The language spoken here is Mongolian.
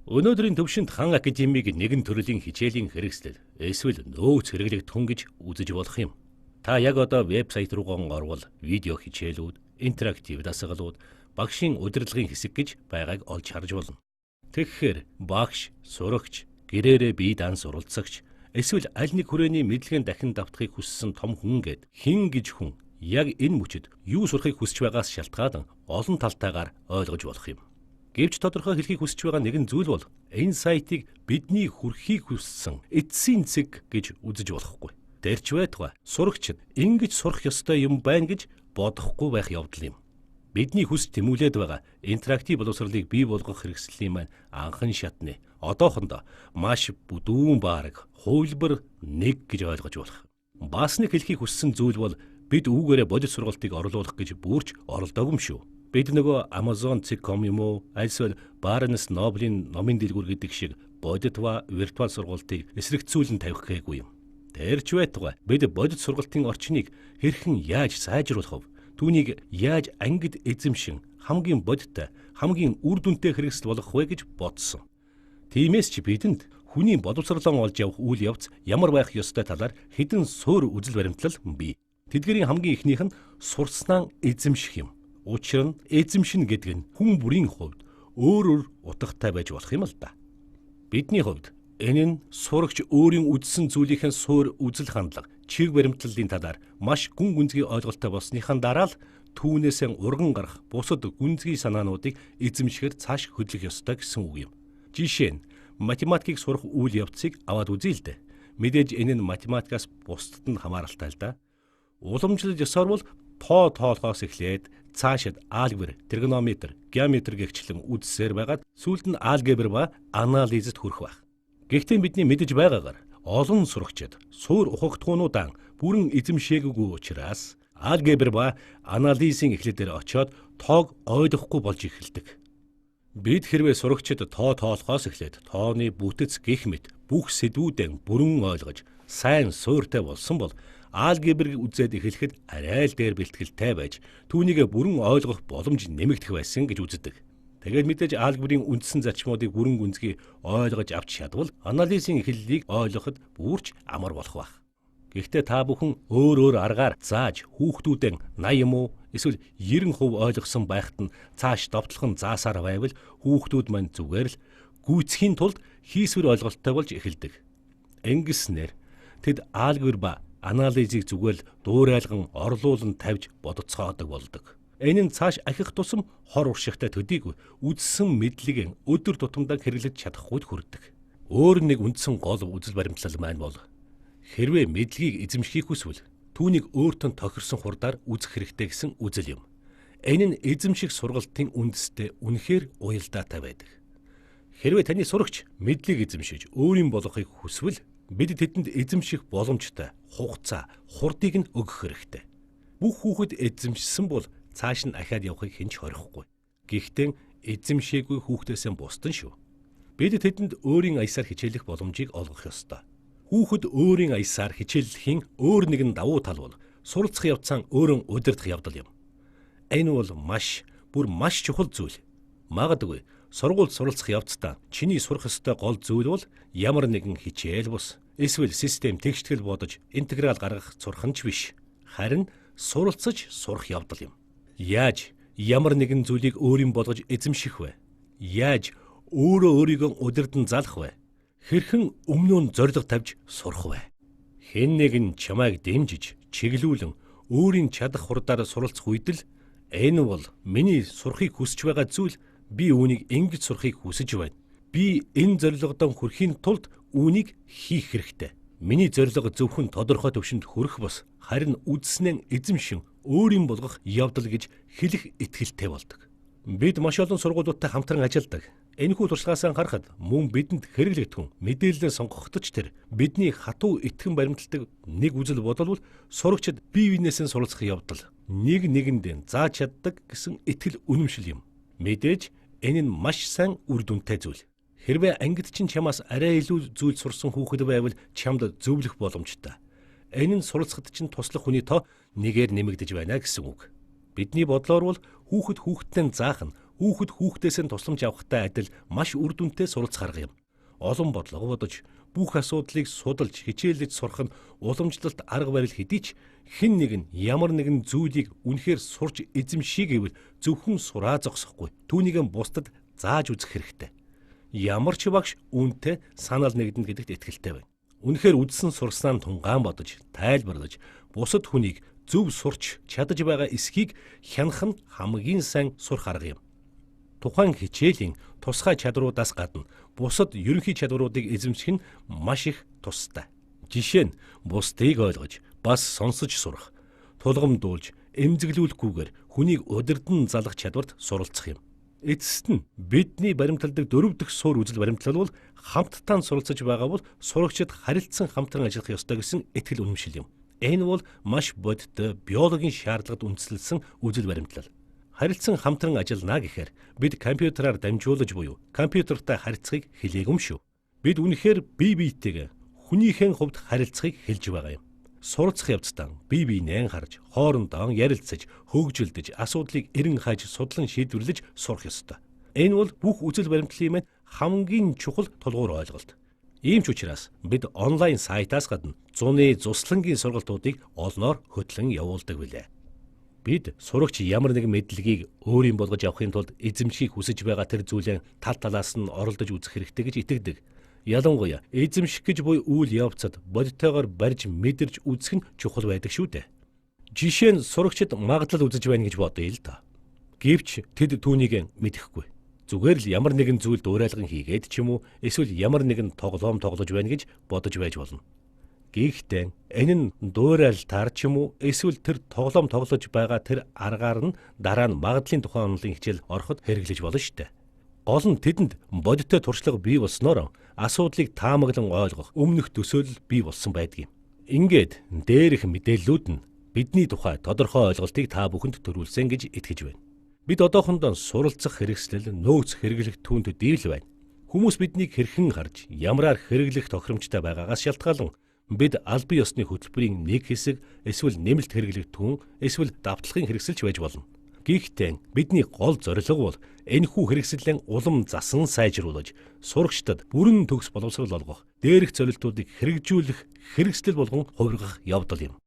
Өнөөдрийн төвшөнд Хан академийг нэгэн төрлийн хичээлийн хэрэгслэл эсвэл нөөц хэрэглэгдэхүүн гэж үзэж болох юм. Та яг одоо вебсайт руугаа орвол видео хичээлүүд, интерактив дасгалууд, багшийн удирдлагын хэсэг гэж байгааг олж харж болно. Тэгэхээр багш, сурагч, гэрээрээ бие даан суралцагч эсвэл аль нэг хүрээний мэдлэгийн дахин давтахыг хүссэн том хүн гээд хэн гэж хүн яг энэ мөчид юу сурахыг хүсэж байгаас шалтгаалan олон талтайгаар ойлгож болох юм. Гэвч тодорхой хэлхийг хүсэж байгаа нэгэн зүйл бол энэ сайтыг бидний хүрхийг хүссэн эцсийн цэг гэж үзэж болохгүй. Тэр ч байтугай сурагчид ингэж сурах ёстой юм байна гэж бодохгүй байх явдал юм. Бидний хүсч тэмүүлээд байгаа интерактив боловсролыг бий болгох хэрэгслийн маань анхан шатны одоохондоо маш бүдүүн баараг хувилбар нэг гэж ойлгож болох. Бас нэг хэлхийг хүссэн зүйл бол бид үүгээрээ бодит сургалтыг орлуулах гэж бүрч оролдоогүй юм шүү. Бид нөгөө Amazon.com юм уу альсвал Barnes Noble-ийн номын дэлгүүр гэдэг шиг бодит ба виртуал сургалтыг эсрэгцүүлэн тавих гээгүй юм. Тэр ч байтугай бид бодит сургалтын орчныг хэрхэн яаж сайжруулах вэ? Түүнийг яаж ангид эзэмшин хамгийн бодиттой, хамгийн үр дүнтэй хэрэгсэл болгох вэ гэж бодсон. Тиймээс ч бидэнд хүний боловсролон олж явах үйл явц ямар байх ёстой талаар хэдэн суур үзэл баримтлал бий. Тэдгэрийн хамгийн эхнийх нь сурснаа эзэмших юм. Учир нь эзэмшин гэдэг нь хүн бүрийн хувьд өөр өөр утгатай байж болох юм л да. Бидний хувьд энэ нь сурагч өөрийн үзсэн зүйлийнхэн суур үзэл хандлага, чиг баримтлалын талаар маш гүн гүнзгий ойлголттой болсныхан дараа л түүнээсээ урган гарах бусад гүнзгий санаануудыг эзэмшихээр цааш хөдлөх ёстой гэсэн үг юм. Жишээ нь математикийг сурах үйл явцыг аваад үзье л дээ. Мэдээж энэ нь математикаас бусдад нь хамааралтай л да. Уламжлал ёсоор бол тоо тоолохоос эхлээд цаашид алгебр, тригонометр, геометр гэгчлэн үзсээр байгаад сүүлд нь алгебр ба анализд хүрэх байх. Гэхдээ бидний мэдэж байгаагаар олон сурагчид суур ухагтхуунуудаа бүрэн эзэмшээгүй учраас алгебр ба анализийн эхлэл дээр очиод тоог ойлгохгүй болж эхэлдэг. Бид хэрвээ сурагчид тоо тоолохоос эхлээд тооны бүтэц гэх мэт бүх сэдвүүдэн бүрэн ойлгож сайн суурьтай болсон бол алгебрыг үзээд эхлэхэд арай л дээр бэлтгэлтэй байж түүнийг бүрэн ойлгох боломж нэмэгдэх байсан гэж үздэг. Тэгээд мэдээж алгебрын үндсэн зарчмуудыг бүрэн гүнзгий ойлгож авч чадвал анализийн эхлэлийг ойлгоход бүрч амар болох байх. Гэхдээ та бүхэн өөр өөр аргаар зааж хүүхдүүдэн 80 юм уу эсвэл 90% ойлгосон байхад нь цааш довтлох нь заасаар байвал хүүхдүүд мань зүгээр л гүйцэхийн тулд хийсвэр ойлголттой болж эхэлдэг. Ингэснээр тэд алгебр ба анализыг зүгээр л дуурайлган орлуулан тавьж бодоцгоодог болдог. Энэ нь цааш ахих тусам хор уршигтай төдийгүй үдсэн мэдлэгийг өдөр тутамдаа хэрэглэж чадахгүйд хүрдэг. Өөр нэг үндсэн гол үзэл баримтлал маань бол хэрвээ мэдлэгийг эзэмшихийг хүсвэл түүнийг өөртөө тохирсон хурдаар үзэх хэрэгтэй гэсэн үзэл юм. Энэ нь эзэмших сургалтын үндэстэй үнэхээр уялдаатай байдаг. Хэрвээ таны сурагч мэдлэг эзэмшиж өөрийн болгохыг хүсвэл бид тэдэнд эзэмших боломжтой хугацаа, хурдыг нь өгөх хэрэгтэй. Бүх хүүхэд эзэмшсэн бол цааш нь ахиад явахыг хэн ч хорихгүй. Гэхдээ эзэмшээгүй хүүхдээсээ бусдан шүү. Бид тэдэнд өөрийн аясаар хичээлэх боломжийг олгох ёстой. Хүүхэд өөрийн аясаар хичээллэхийн өөр нэгэн давуу тал бол суралцах явцаа өөрөө удирдах явдал юм. Энэ бол маш, бүр маш чухал зүйл. Магадгүй сургуульд суралцах явцдаа чиний сурах ёстой гол зүйл бол ямар нэгэн хичээл бус эсвэл систем тэгштгэл бодож интеграл гаргах сурах нь ч биш. Харин суралцаж сурах явдал юм. Яаж ямар нэгэн зүйлийг өөрийн болгож эзэмших вэ? Яаж өөрөө өөрийгөө удирдан залах вэ? Хэрхэн өмнөө нь зорилго тавьж сурах вэ? Хэн нэг нь чамайг дэмжиж, чиглүүлэн өөрийн чадах хурдаар суралцах үед л энэ бол миний сурахыг хүсэж байгаа зүйл, би үүнийг ингэж сурахыг хүсэж байна. Би энэ зорилгодоо хүрэхийн тулд үүнийг хийх хэрэгтэй. Миний зорилго зөвхөн тодорхой түвшинд хүрэх бус харин үдснээ эзэмшин өөрийн болгох явдал гэж хэлэх итгэлтэй болдог. Бид маш олон сургуулиудтай хамтран ажилладаг. Энэхүү туршлагаасаа харахад мөн бидэнд хэрэглэгдэхүүн мэдээлэлээ сонгохдод ч тэр бидний хатуу итгэн баримталдаг нэг үзэл бодол бол сурагчид бие биенээсээ суралцах явдал нэг нэгэндээ зааж чаддаг гэсэн итгэл үнэмшил юм. Мэдээж энэ нь маш сайн үр дүнтэй зүйл. Хэрвээ ангид чинь чамаас арай илүү зүйл сурсан хүүхэд байвал чамд зөвлөх боломжтой. Энэ нь суралцахад чинь туслах хүний тоо нэгээр нэмэгдэж байна гэсэн үг. Бидний бодлоор бол хүүхэд хүүхэдтэй заах нь Хүүхэд хүүхдээс нь тусламж авахтай адил маш үр дүнтэй суралцах арга юм. Олон бодлого бодож, бүх асуудлыг судалж, хичээллэж сурах нь уламжлалт арга барил хэдий ч хэн нэг нь ямар нэгэн зүйлийг үнэхээр сурч эзэмшье гэвэл зөвхөн сураа зогсохгүй. Түүнийг бусдад зааж үзэх хэрэгтэй. Ямар ч багш үүнтэй санал нэгдэнэ гэдэгт итгэлтэй байна. Үнэхээр үзсэн сурснаа тунгаан бодож, тайлбарлаж, бусад хүнийг зөв сурч чадаж байгаа эсхийг хянах нь хамгийн сайн сурах арга юм. Тухайн хичээлийн тусгай чадруудаас гадна бусад ерөнхий чадваруудыг эзэмших нь маш их тустай. Жишээ нь бусдыг ойлгож, бас сонсож сурах, тулгамдуулж, эмзэглүүлэхгүйгээр хүнийг удирдан залах чадварт суралцах юм. Эцэст нь бидний баримталдаг дөрөв дэх суурь үзэл баримтлал бол хамтдаа суралцаж байгаа бол сурагчид харилцан хамтран ажиллах ёстой гэсэн итгэл үнэмшил юм. Энэ бол маш бодит биологийн шаардлагад үндэслэсэн үзэл баримтлал. Харилцан хамтран ажиллана гэхээр бид компьютераар дамжуулаж буюу компьютертай харьцахыг хэлээгүй юм шүү. Бид үнэхээр бие биетэйгээ хүнийхээ хувьд харилцахыг хэлж байгаа юм. Суралцах явцдаа бие биенээ харж, хоорондоо ярилцаж, хөгжилдөж, асуудлыг эрен хайж, судлан шийдвэрлэж сурах ёстой. Энэ бол бүх үзэл баримтлалын маань хамгийн чухал тулгуур ойлголт. Ийм ч учраас бид онлайн сайтаас гадна зуны зуслангийн сургалтуудыг олноор хөтлөн явуулдаг билээ. Бид сурагч ямар нэгэн мэдлэгийг өөрийн болгож авахын тулд эзэмшихийг хүсэж байгаа тэр зүйлээ тал талаас нь оролдож үзэх хэрэгтэй гэж итгэдэг. Ялангуяа эзэмших гэж буй үйл явцад бодитойгоор барьж мэдэрч үзэх нь чухал байдаг шүү дээ. Жишээ нь сурагчид магадлал үзэж байна гэж бодъё л доо. Гэвч тэд түүнийг мэдэхгүй. Зүгээр л ямар нэгэн зүйл дуурайлган хийгээд ч юм уу эсвэл ямар нэгэн тоглоом тоглож байна гэж бодож байж болно. Гэхдээ энэ нь дуурайлтаар ч юм уу эсвэл тэр тоглоом тоглож байгаа тэр аргаар нь дараа нь магадлалын тухай онолын хичээл ороход хэрэглэж болно шүү дээ. Гол нь тэдэнд бодиттой туршлага бий болсноор асуудлыг таамаглан ойлгох өмнөх төсөөлөл бий болсон байдаг юм. Ингээд дээрх мэдээллүүд нь бидний тухай тодорхой ойлголтыг та бүхэнд төрүүлсэн гэж итгэж байна. Бид одоохондоо суралцах хэрэгслэл, нөөц хэрэглэх түүнд дийл байна. Хүмүүс биднийг хэрхэн харж, ямараар хэрэглэх тохиромжтой байгаагаас шалтгаалan бид албан ёсны хөтөлбөрийн нэг хэсэг эсвэл нэмэлт хэрэглэх түүн эсвэл давталгын хэрэгсэлч байж болно. Гэхдээ бидний гол зорилго бол энэхүү хэрэгслээ улам засан сайжруулж, сурагчдад бүрэн төгс боловсрол олгох, дээрх зорилтуудыг хэрэгжүүлэх хэрэгслэл болгон хувиргах явдал юм.